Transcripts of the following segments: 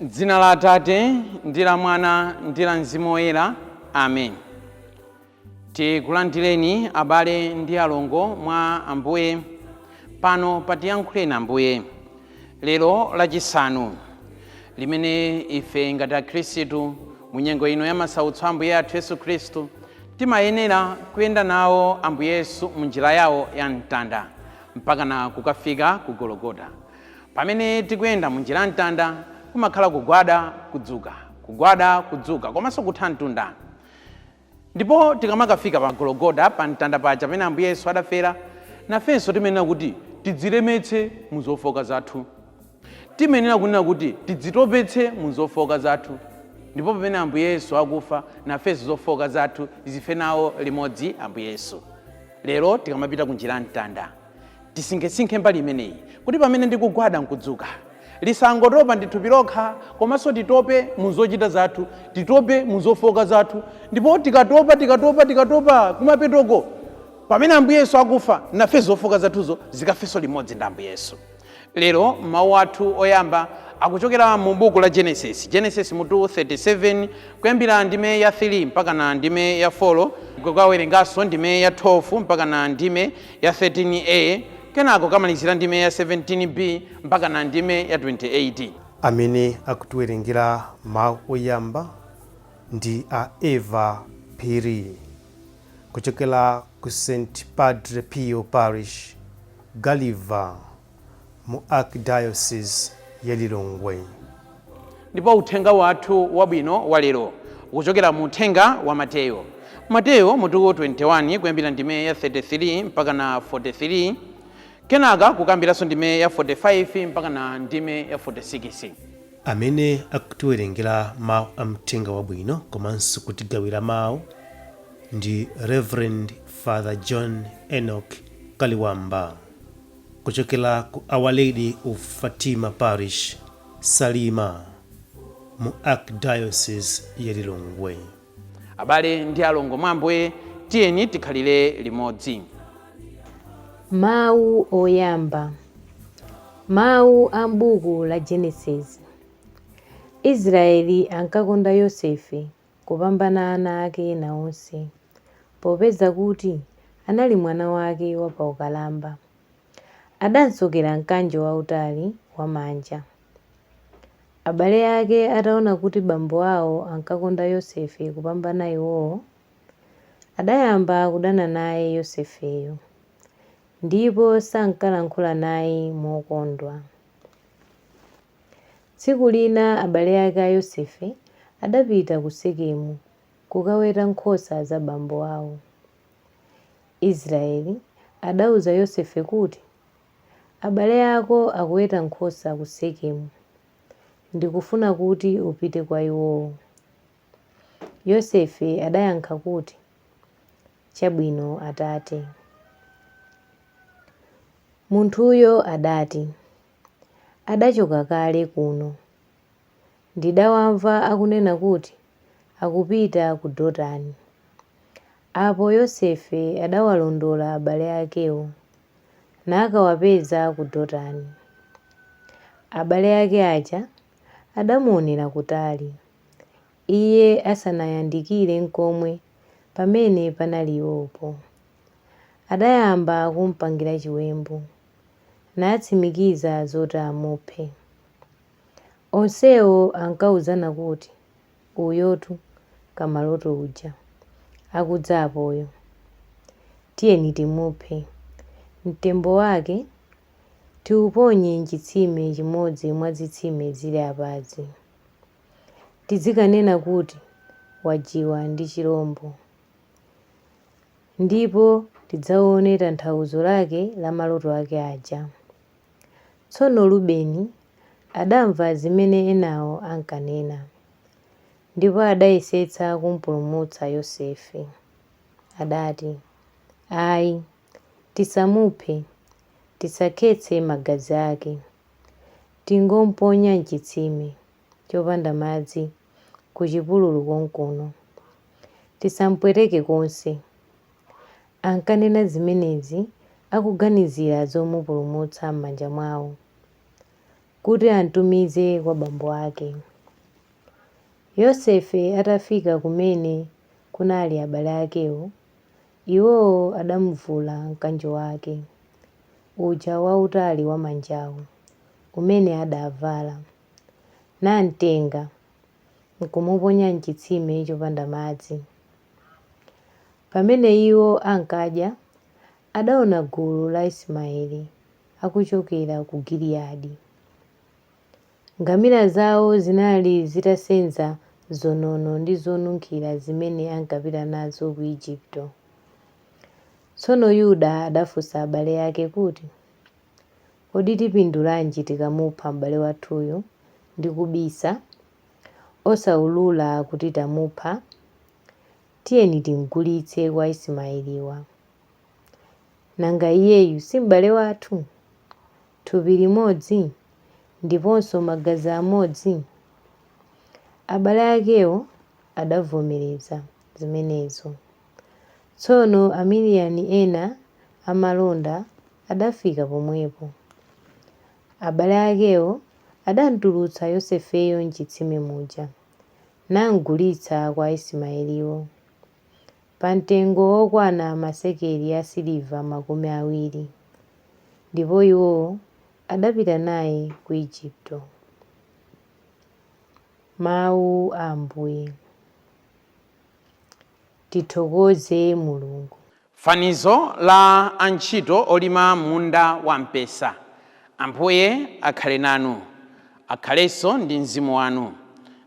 Dzina la Atate ndi la Mwana ndi la Mzimu Woyera, amen. Tikulandireni abale ndi alongo mwa Ambuye pano patiyankhuleni Ambuye. Lero lachisanu limene ife ngati akhristu mu nyengo ino ya masautso a Ambuye athu Yesu Khristu timayenera kuyenda nawo Ambuye Yesu mu njira yawo ya mtanda mpakana kukafika ku Gologota. Pamene tikuyenda mu njira ya mtanda kumakhala kugwada kudzuka, kugwada kudzuka komanso kutha mtunda. Ndipo tikamakafika pa Gologota pa mtanda paja pamene Ambuye Yesu adafera, nafenso timayenera kuti tidzilemetse mu zofooka zathu. Timayenera kunena kuti tidzitopetse mu zofooka zathu. Ndipo pamene Ambuye Yesu akufa, nafenso zofooka zathu zife nawo limodzi Ambuye Yesu. Lero tikamapita ku njira ya mtanda, tisinkhesinkhe mbali imeneyi kuti pamene ndikugwada nkudzuka, lisangotopa ndi thupi lokha, komanso titope mu zochita zathu, titope mu zofooka zathu. Ndipo tikatopa, tikatopa, tikatopa kumapetoko, pamene Ambuye Yesu akufa, nafe zofooka zathuzo zikafenso limodzi ndi Ambuye Yesu. Lero mawu athu oyamba akuchokera mu buku la Genesis, Genesis mutu 37 kuyambira ndime ya 3 mpaka na ndime ya 4, kukawerenganso ndime ya 12 mpaka na ndime ya 13a, kenako kamalizira ndime ya 17b mpaka na ndime ya 28. Amene akutiwerengera mawu oyamba ndi a Eva Phiri kuchokera ku St Padre Pio Parish, Gulliver, mu Archdiocese ya Lilongwe. Ndipo uthenga wathu wabwino wa lero ukuchokera mu uthenga wa Mateyo, Mateyo mutu 21 kuyambira ndime ya 33 mpaka na 43, kenaka kukambiranso ndime ya 45 mpaka na ndime ya 46. Amene akutiwerengera mawu a mthenga wabwino komanso kutigawira mawu ndi Reverend Father John Enoch Kaliwamba kuchokera ku Our Lady of Fatima Parish, Salima, mu Archdiocese ya Lilongwe. Abale ndi alongo mwa Ambuye, tiyeni tikhalire limodzi. Mawu oyamba. Mawu a m'buku la Genesis. Israeli ankakonda Yosefe kupambana ana ake ena onse, popeza kuti anali mwana wake wapaukalamba. Adamsokera mkanjo wautali wamanja. Abale ake ataona kuti bambo ao ankakonda Yosefe kupambana iwowo, adayamba kudana naye Yosefeyo, ndipo sankalankhula naye mokondwa. Tsiku lina abale ake a Yosefe adapita ku Sekemu kukaweta nkhosa za bambo ao. Israeli adauza Yosefe kuti, Abale ako akuweta nkhosa ku Sekemu. Ndikufuna kuti upite kwa iwowo. Yosefe adayankha kuti, Chabwino atate. Munthuyo adati, Adachoka kale kuno. Ndidawamva akunena kuti akupita ku Dotani. Apo Yosefe adawalondola abale akewo, nakawapeza ku Dotani. Abale ake aja adamuwonera kutali, iye asanayandikire nkomwe pamene panali iwopo. Adayamba kumpangira chiwembu, natsimikiza zoti amuphe. Onsewo ankauzana kuti, Uyotu, kamaloto uja, akudza apoyo. Tiyeni timuphe, mtembo wake tiuponye m'chitsime chimodzi mwa zitsime zili apazi. Tidzikanena kuti wajiwa ndi chilombo, ndipo tidzaone tanthauzo lake la maloto ake aja. Tsono Rubeni adamva zimene enawo ankanena, ndipo adayesetsa kumpulumutsa Yosefe. Adati, Ai, tisamuphe, tisakhetse magazi ake. Tingomponya m'chitsime chopanda madzi ku chipululu konkuno. Tisampweteke konse. Ankanena zimenezi akuganizira zomupulumutsa m'manja mwao, kuti amtumize kwa bambo ake. Yosefe atafika kumene kunali abale akewo, iwowo adamuvula mkanjo wake, uja wautali wamanjawu, umene adaavala, namtenga, nkumuponya m'chitsime chopanda madzi. Pamene iwo ankadya, adaona gulu la Aismaele akuchokera ku Giliyadi. Ngamira zao zinali zitasenza zonono ndi zonunkhira zimene ankapita nazo ku Ejipito. Tsono Yuda adafunsa abale ake kuti, Kodi tipindulanji tikamupha m'bale wathuyu ndi kubisa, osaulula kuti tamupha? Tiyeni timgulitse kwa Aismaeliwa. Nanga iyeyu si m'bale wathu, thupi limodzi, ndiponso magazi amodzi? Abale akewo adavomereza zimenezo. Tsono Amidiyani ena amalonda adafika pomwepo. Abale akewo adamtulutsa Yosefeyo m'chitsime muja, namgulitsa kwa Aismaeliwo pa mtengo wokwana masekeli asiliva 20. Ndipo iwo adapita naye ku Ejipito. Mau a Ambuye. Tithokoze Mulungu. Fanizo la antchito olima munda wampesa. Ambuye akhale nanu. Akhalenso ndi mzimu wanu.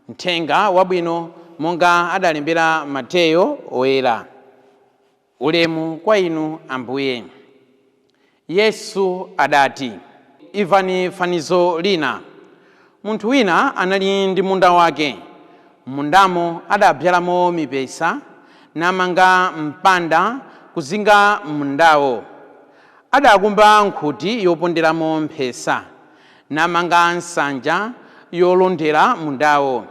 Mthenga Wabwino monga adalembera Mateyo Oyera. Ulemu kwa inu Ambuye. Yesu adati, Imvani fanizo lina. Munthu wina anali ndi munda wake. M'mundamo adabzalamo mipesa, namanga mpanda kuzinga mundawo. Adakumba nkhuti yoponderamo mphesa, namanga nsanja yolondera mundawo.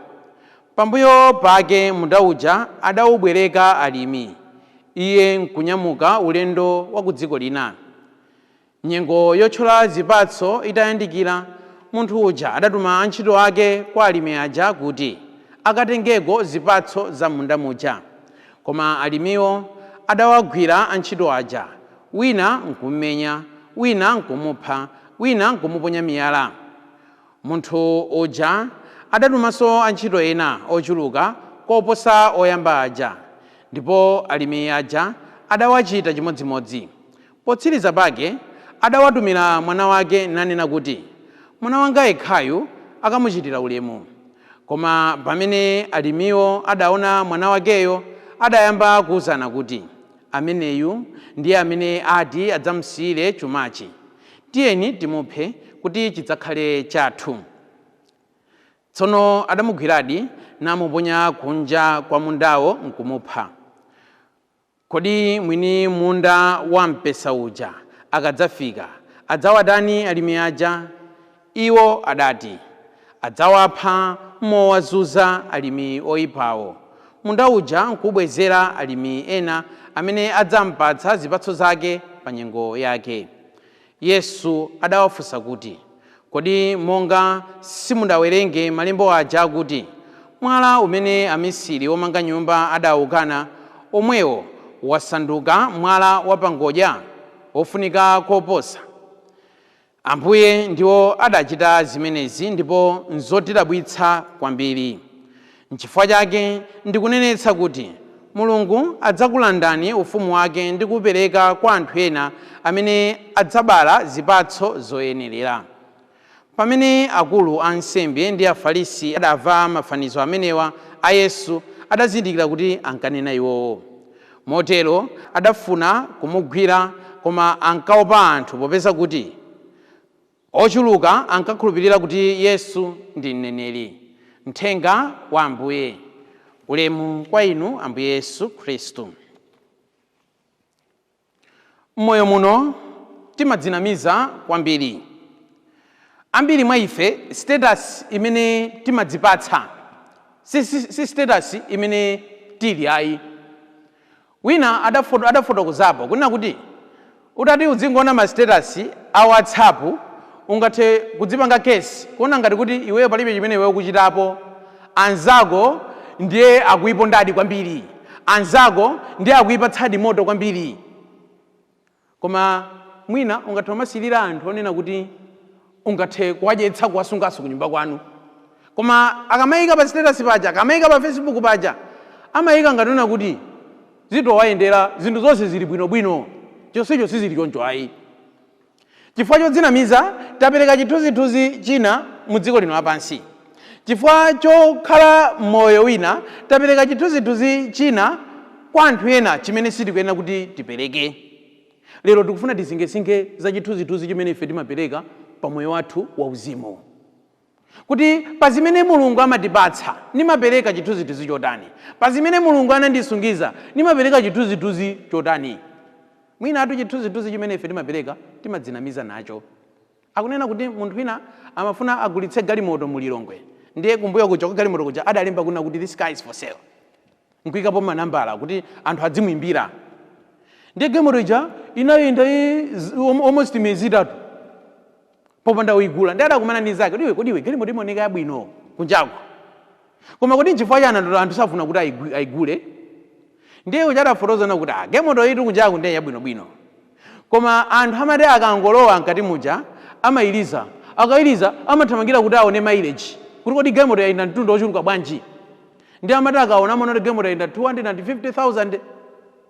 Pambuyo pake munda uja adaubwereka alimi, iye nkunyamuka ulendo wa ku dziko lina. Nyengo yothyola zipatso itayandikira, munthu uja adatuma antchito ake kwa alimi aja kuti akatengeko zipatso za m'munda muja. Koma alimiwo adawagwira antchito aja, wina nkummenya, wina nkumupha, wina nkumuponya miyala. Munthu uja adatumanso antchito ena ochuluka koposa oyamba aja, ndipo alimi aja adawachita chimodzimodzi. Potsiriza pake adawatumira mwana wake nanena kuti, Mwana wanga yekhayu akamuchitira ulemu. Koma pamene alimiwo adaona mwana wakeyo, adayamba kuuzana kuti, Ameneyu ndiye amene ati adzamsiyire chumachi. Tiyeni timuphe kuti chidzakhale chathu. Tsono adamugwiradi namuponya kunja kwa mundawo nkumupha. Kodi mwini munda wampesa uja akadzafika, adzawatani alimi aja? Iwo adati, Adzawapha mowazunza alimi oipawo, munda uja nkuubwezera alimi ena amene adzampatsa zipatso zake pa nyengo yake. Yesu adawafunsa kuti, Kodi monga simudawerenge malembo aja akuti, Mwala umene amisiri omanga nyumba adaukana, womwewo wasanduka mwala wapangodya, wofunika koposa? Ambuye ndiwo adachita zimenezi ndipo nzotidabwitsa kwambiri. Nchifukwa chake ndikunenetsa kuti Mulungu adzakulandani ufumu wake ndi kuupereka kwa anthu ena amene adzabala zipatso zoyenerera. Pamene akulu a ansembe ndi Afarisi adamva mafanizo amenewa a Yesu, adazindikira kuti ankanena iwowo. Motero adafuna kumugwira, koma ankaopa anthu, popeza kuti. Ochuluka ankakhulupirira kuti Yesu ndi mneneri. Mthenga wa Ambuye. Ulemu kwa inu, Ambuye Yesu Khristu. Mmoyo muno timadzinamiza kwambiri. Ambiri mwa ife status imene timadzipatsa si status imene tili ayi. Wina adafotokozapo kunena kuti utati udzingoona ma status a WhatsApp, ungathe kudzipanga kesi kuona ngati kuti iweyo palibe chimene iweyo ukuchitapo, anzako ndiye akuyipondadi kwambiri, anzako ndiye akuyipatsadi moto kwambiri. Koma mwina ungathe kumasilira anthu onena kuti ungathe kuwadyetsa, kuwasunganso kunyumba kwanu, koma akamayika pa status paja, akamayika pa Facebook paja, amayika ngati kuti zitowayendera, zinthu zonse zili bwinobwino. Chonsecho sizili choncho ayi. Chifukwa chodzinamiza tapereka chithunzithunzi china mu dziko lino lapansi. Chifukwa chokhala moyo wina tapereka chithunzithunzi china kwa anthu ena chimene sitikuyenera kuti tipereke. Lero tikufuna tisinkhesinkhe za chithunzithunzi chimene ife timapereka pa moyo wathu wauzimu, kuti pa zimene Mulungu amatipatsa nimapereka chithunzithunzi chotani? Pa zimene Mulungu anandisungiza nimapereka chithunzithunzi chotani? Mwina atu chithunzithunzi chimene ife timapereka timadzinamiza nacho. Akunena kuti munthu wina amafuna agulitse galimoto mu Lilongwe, ndiye kumbuyo kuja kwa galimoto kuja adalemba kuna kuti "This car is for sale", nkuyikapo manambala kuti anthu adzimuimbira. Ndiye galimoto ija inayenda almost miyezi 3 popanda uyigula. Ndi adakumana ndi zake kuti, "Iwe, kodi iwe, galimoto imaoneka yabwino kunjako, koma kodi nchifukwa chani anthu safuna kuti ayigule?" Ndiye uja adafotokozana kuti, "Ah, galimoto itu kunjaku ndiye yabwinobwino, koma anthu amati akangolowa mkati muja amayiliza, akayiliza amathamangira kuti aone mileage, kuti kodi galimoto yayenda mtunda wochuluka bwanji. Ndi amati akaona, amaona kuti galimoto yayenda 250,000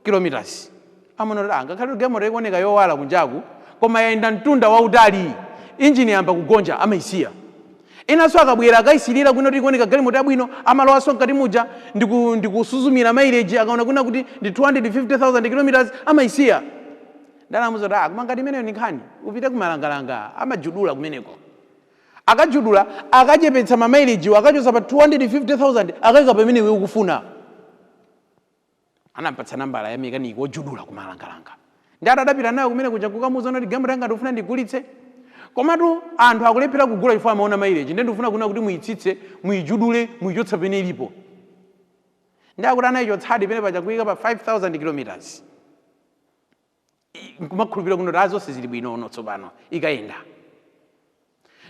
kilometers, amaona kuti, ah, ngakhale kuti galimoto ikuoneka yowala kunjaku, koma yayenda mtunda wautali, injini yamba kugonja, amayisiya." Inanso akabwera akayisilira kwina kuti ikuoneka galimoto yabwino, amalowanso mkati muja ndikusuzumira mileage, akaona kwina kuti ndi 250,000 kilometers, amayisiya. Ndalamuza kuti, "Ah, koma ngati imeneyo ni nkhani, upite kumalangalanga, amajudula kumeneko. Akajudula, akachepetsa ma mileage, akachosa pa 250,000, akayika pamene iwe ukufuna." Anampatsa nambala ya mekaniki wojudula kumalangalanga. Ndi adapita nayo kumene kuja kukamuuza kuti, "Galimoto yanga ndikufuna ndigulitse, komatu anthu akulephera kugula chifukwa amaona mileage. Ndiye ndikufuna kuna kuti muyitsitse, muyijudule, muyichotse pamene ilipo." Ndi akuti anayichotsadi pene paja kuyika pa 5000 kilometers, nkumakhulupirira kuno kuti zonse zili bwino ono, tsopano ikayenda.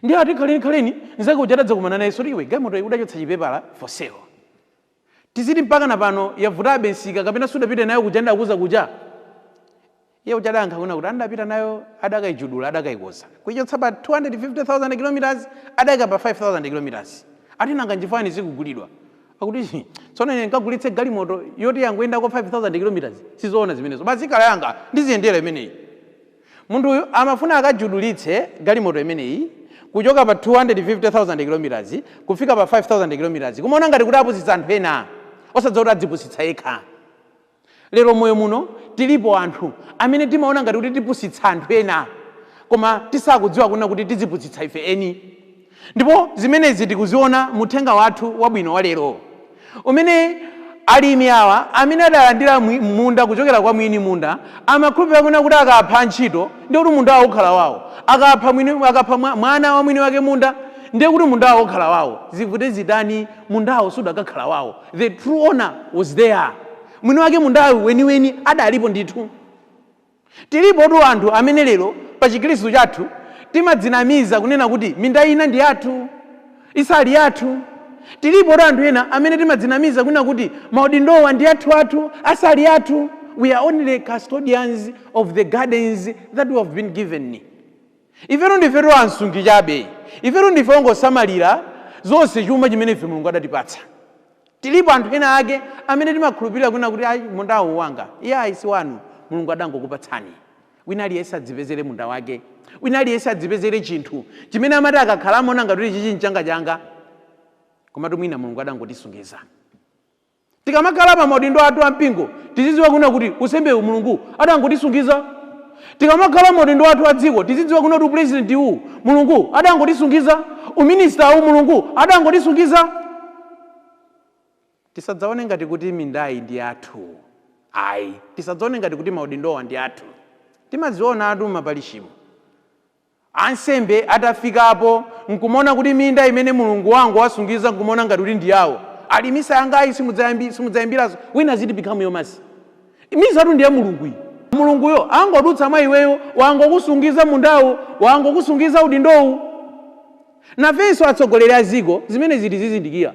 Ndi ati khaleni khaleni, nzake uja adadzakumana naye soti, "Iwe, galimoto iyi udachotsa chipepala for sale, tiziti mpaka na pano yavutabe nsika, kapena sudapite nayo kuja ndakuza kuja?" Iye uja adayankha kuna kuti andapita nayo, adakayijudula, adakayikoza, kuichotsa pa 250,000 kilometers, adayika pa 5000 kilometers. Ati, "Nanga nchifukwa zikugulidwa?" Akuti, "Tsono ine nkagulitse galimoto yoti yangoyendako 5000 kilometers? Sizoona zimenezo. Basi, ikhala yanga, ndiziyendera imeneyi." Munthu uyu amafuna akajudulitse galimoto imeneyi kuchoka pa 250,000 kilometers kufika pa 5000 kilometers, kumaona ngati kuti apusitsa anthu ena, osadziwa kuti adzipusitsa yekha. Lero moyo muno tilipo anthu amene timaona ngati kuti tipusitsa anthu ena, koma tisakudziwa kuna kuti tizipusitsa ife eni. Ndipo zimenezi tikuziona muthenga wathu wabwino wa lero, umene alimi awa amene adalandira munda kuchokera kwa mwini munda amakhulupirira kuna kuti akapha ntchito ndiye kuti munda wawo ukhala wawo, akapha mwini, akapha mwana wa mwini wake munda ndiye kuti munda wawo ukhala wawo. Zivute zitani, mundawo sudakakhala wawo. The true owner was there. Mwini wake mundawo weniweni adalipo ndithu. Tilipotu anthu amene lero pa Chikhristu chathu timadzinamiza kunena kuti minda ina ndi yathu, isali yathu. Tilipotu anthu ena amene timadzinamiza kunena kuti maudindowa ndi athu athu, asali athu. We are only custodians of the gardens that we have been given. Ifetu ndifetu amsungi chabe, ifetu ndife ongosamalira zonse chuma chimene ife Mulungu adatipatsa. Tilipo anthu ena ake amene timakhulupirira kunena kuti, "Ayi, mundawu wanga." Iye ayi, si wanu, Mulungu adangokupatsani. Wina aliyense adzipezere munda wake, wina aliyense adzipezere chinthu chimene amati akakhala amaona ngati kuti chichi nchanga changa, komatu mwina Mulungu adangotisungiza. Tikamakhala pa maudindo athu ampingo, tizidziwa kuna kuti usembewu Mulungu adangotisungiza. Tikamakhala maudindo athu a dziko, tizidziwa kuna kuti upresident uwu Mulungu adangotisungiza, uminista uwu Mulungu adangotisungiza. Tisadzaone ngati kuti mindayi ndi athu, ayi. Tisadzaone ngati kuti maudindowa ndi athu. Timaziona atu maparishimo, ansembe atafikapo nkumaona kuti minda imene Mulungu wangu wasungiza, nkumaona ngati kuti ndi yawo. Ali misa yangayi simudzayimbiranso. Wina aziti pikhamu yomasi misa tu ndi ya Mulungu iyi. Mulunguyo angodutsa mwa iweyo, wangokusungiza mundawo, wangokusungiza udindowu. Nafenso atsogoleri a ziko zimene ziti zizindikira.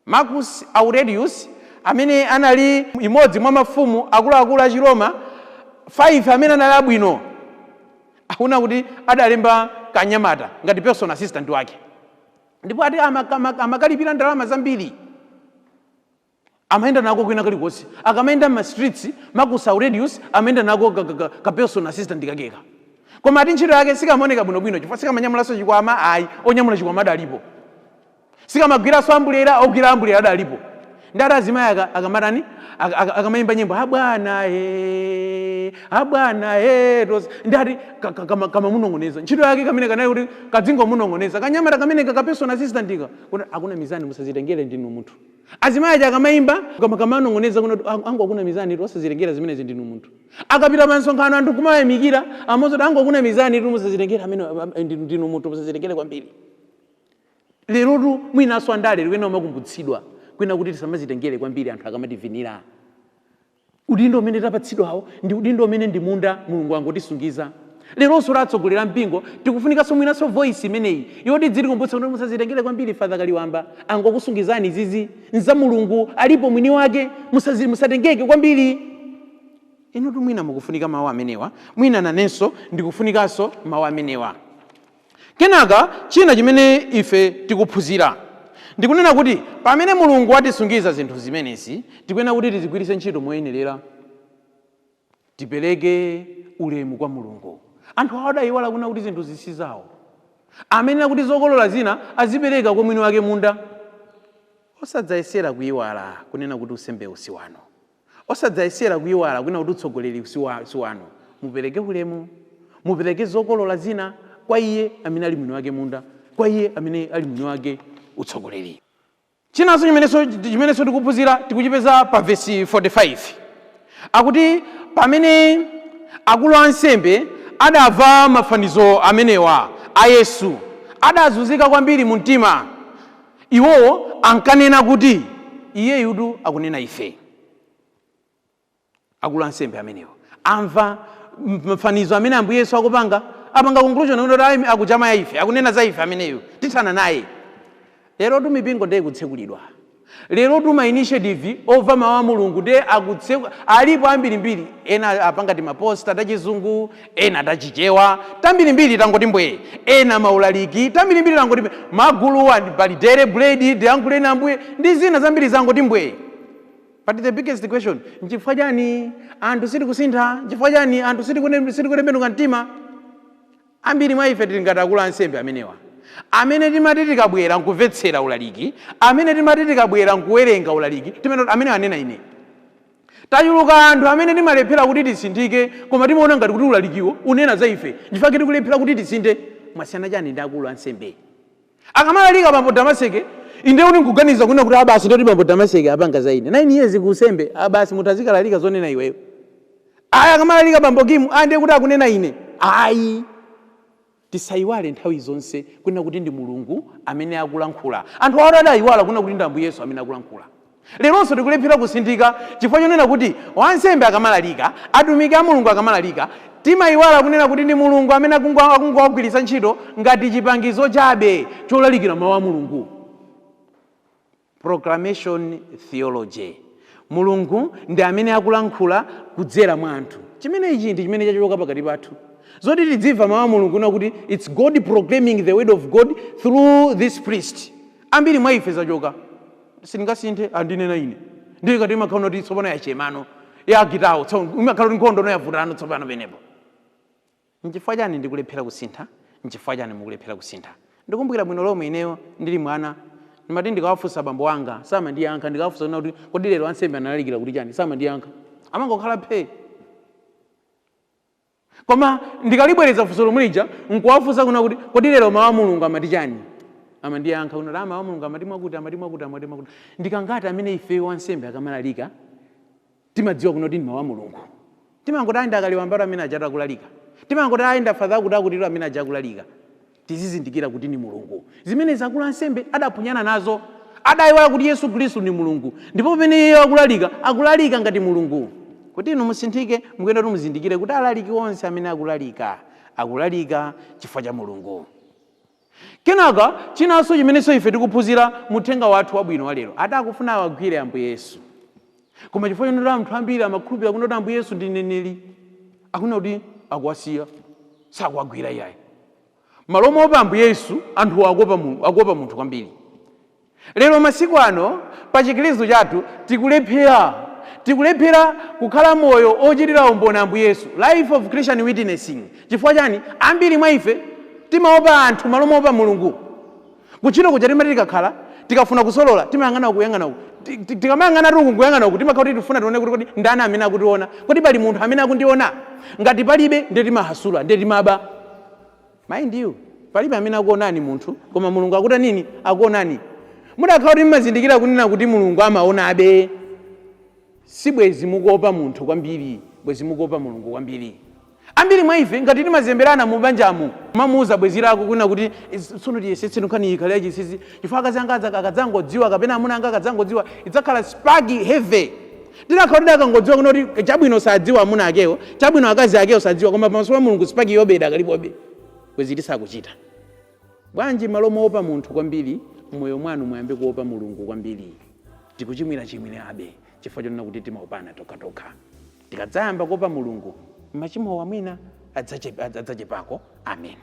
Marcus Aurelius, amene anali imodzi mwa mafumu akuluakulu a Chiroma 5 amene anali abwino, akuna kuti adalemba kanyamata ngati personal assistant wake, ndipo ati amakalipira ndalama zambiri. Amayenda nako kwina kalikonse. Akamayenda ma streets, Marcus Aurelius amayenda nako ka personal assistant kakeka. Koma ati ntchito yake sikamaoneka bwinobwino, chifukwa sikamanyamulanso chikwama, ayi, onyamula chikwama adalipo. Sikamagwiranso ambulera, ogwira ambulera adalipo. Ndi ati azimayi akamatani, akamayimba nyimbo, "Abwana he, abwana he," ndi ati kamamunong'oneza. Ntchito yake kamene kanali kuti kadzingomunong'oneza kanyamata kamene ka personal assistant ka, kuti akuna mizani, musazitengere, ndinu munthu. Azimayi aja akamayimba, kamanong'oneza kuna angu akuna mizani tu, osazitengera zimenezi, ndinu munthu. Akapita pa msonkhano, anthu kumayamikira amozoti angu akuna mizani tu, musazitengere amene ndinu munthu, musazitengere kwambiri. Lerotu mwinanso andale likwena umakumbutsidwa kwina kuti tisamazitengere kwambiri anthu akamativinira. Udindo umene tapatsidwawo ndi udindo umene ndi munda Mulungu angotisungiza. Leronso latsogolera mpingo, tikufunikanso mwinanso voice imeneyi yoti dzitikumbutsa kuti musazitengere kwambiri. Father Kaliwamba angokusungizani, zizi nza Mulungu, alipo mwini wake, musatengeke kwambiri. Inutu mwina mukufunika mawu amenewa, mwina nanenso ndikufunikanso mawu amenewa. Kenaka china chimene ife tikuphunzira ndikunena kuti pamene Mulungu watisungiza zinthu zimenezi, tikuyenera kuti tizigwiritse ntchito moyenerera, tipereke ulemu kwa Mulungu. Anthu awo adayiwala kuna kuti zinthu zisizawo, amenera kuti zokolola zina azipereka kwa mwini wake munda. Osadzayesera kuyiwala kunena kuti unsembe si wanu, osadzayesera kuyiwala kunena kuti utsogoleri si wanu. Mupereke ulemu, mupereke zokolola zina kwa iye amene ali mwini wake munda, kwa iye amene ali mwini wake utsogoleri. Chinanso chimenenso tikuphunzira, tikuchipeza pa vesi 45. Akuti pamene akulu ansembe adamva mafanizo amenewa a Yesu, adazunzika kwambiri mu mtima. Iwowo ankanena kuti iyeyutu akunena ife. Akulu ansembe amenewo amva mafanizo amene Ambuye Yesu akupanga, apanga conclusion kuti ayi, akuchama ya ife, akunena za ife ameneyo, tithana naye. Lero tu mipingo ndiye ikutsekulidwa. Lero tu ma initiative omva mawu a Mulungu ndiye akutseku alipo ambirimbiri. Ena apanga timaposta tachizungu, ena tachichewa, tambirimbiri tangoti mbwee, ena maulaliki tambirimbiri tangoti mbwee, magulu pali Daily Bread, Tiyankhuleni Ambuye ndi zina zambiri zangoti mbwee. But the biggest question, nchifukwa chani anthu sitikusintha? Nchifukwa chani anthu sitikutembenuka mtima? Ambiri mwa ife tili ngati akulu ansembe amenewa, amene timati tikabwera nkumvetsera ulaliki, amene timati tikabwera nkuwerenga ulaliki, timene amene anena ine. Tachuluka anthu amene timalephera kuti tisinthike, koma timaona ngati kuti ulalikiwo unena za ife, nchifukwa tikulephera kuti tisinthe. Mwasiyana chani ndi akulu ansembe? Akamalalika bambo Damaseke, inde kuti nkuganiza kuna kuti abasi ndoti bambo Damaseke apanga za ine, 9 years kusembe, abasi munthu azikalalika zonena iweyo. Ayi, akamalalika bambo Kimu, ayi, ndiye kuti akunena ine. Ayi, tisayiwale nthawi zonse kunena kuti ndi Mulungu amene akulankhula. Anthu awo adayiwala kunena kuti ndi Ambuye Yesu amene akulankhula. Leronso tikulephera kusinthika chifukwa chonena kuti wansembe akamalalika, atumiki a Mulungu akamalalika, timayiwala kunena kuti ndi Mulungu amene akungowagwiritsa ntchito ngati chipangizo chabe cholalikira mawu a Mulungu. Proclamation theology, Mulungu ndi amene akulankhula kudzera mwa anthu. Chimene ichi ndi chimene chachoka pakati pathu, zoti tidzimva mawu a Mulungu na kuti it's God proclaiming the word of God through this priest. Ambiri mwa ife zachoka, sindingasinthe, andinena ine. Ndiye kati imakhala kuti tsopano yachemano yagitawo, imakhala kuti nkhondo yavutano tsopano penepo. Nchifukwa chani ndikulephera kusintha? Nchifukwa chani mukulephera kusintha? Ndikumbukira bwino lomwe ineyo ndili mwana, ndimati ndikawafunsa bambo wanga, samandiyankha. Ndikawafunsa kuna kuti kodi lero ansembe analalikira kuti chani, samandiyankha, amangokhala phee. Koma ndikalibwereza funso lomwe lija nkuwafunsa kuna kuti, kodi lero mawu a Mulungu amati chani? Amandiyankha kuna kuti mawu a Mulungu amati mwakuti, amati mwakuti, amati mwakuti. Ndikangati amene ife wansembe akamalalika timadziwa kuno kuti ndi mawu a Mulungu? Timangoti ayi, ndakaliwambalo amene aja akulalika. Timangoti ayi, ndafatha akuti akutiro amene aja akulalika. Tizizindikira kuti ndi Mulungu. Zimene zakulu ansembe adaphunyana nazo, adayiwala kuti Yesu Khristu ndi Mulungu, ndipo pamene iye akulalika, akulalika ngati Mulungu. Kuti inu musinthike, mukuyenda kuti muzindikire kuti alaliki onse amene akulalika, akulalika chifukwa cha Mulungu. Kenaka chinanso chimenenso ife tikuphunzira muthenga wathu wabwino wa lero, adakufuna awagwire Ambuye Yesu, koma chifukwa chonoti anthu ambiri amakhulupirira kunoti Ambuye Yesu ndi mneneri, akuna kuti akuwasiya, sakuwagwira iyayi. Malo moopa Ambuye Yesu, anthu akuopa munthu kwambiri. Lero masiku ano pa Chikhristu chathu tikulephera kukhala moyo ochitira umboni Ambuye Yesu, life of Christian witnessing. Chifukwa chani? Ambiri mwa ife timaopa anthu malo moopa Mulungu. Kuntchito kuja timati tikakhala, tikafuna kusolola, timayang'ana uku, kuyang'ana uku. Tikamayang'ana uku nkuyang'ana uku, timakhala kuti tifuna tione kuti kodi ndani amene akutiona, kodi pali munthu amene akundiona? Ngati palibe, ndiye timahasula, ndiye timaba. Mind you, palibe amene akuonani munthu, koma Mulungu akuta nini? Akuonani. Mudakhala kuti mmazindikira kunena kuti Mulungu amaonabe, si bwezi mukuopa munthu kwambiri, bwezi mukuopa Mulungu kwambiri. Ambiri mwa ife ngati timazemberana mu banjamu, mamuuza bwezi lako kunena kuti tsono tiyesetse nkhani ikhale yachinsinsi, chifukwa akazi anga akadzangodziwa kapena amuna anga akadzangodziwa, idzakhala spark heavy. Tidakhala kuti akangodziwa kuno kuti chabwino sadziwa amuna akewo, chabwino akazi akewo sadziwa, koma pamaso pa Mulungu spark yobeda kalipobe, bwezi tisakuchita. Bwanji malo moopa munthu kwambiri mmoyo mwanu muyambe kuopa Mulungu kwambiri? Tikuchimwira chimwirabe chifukwa chonena kuti timaopana tokhatokha. Tikadzayamba kuopa Mulungu, machimo wamwina adzachepako. Amen.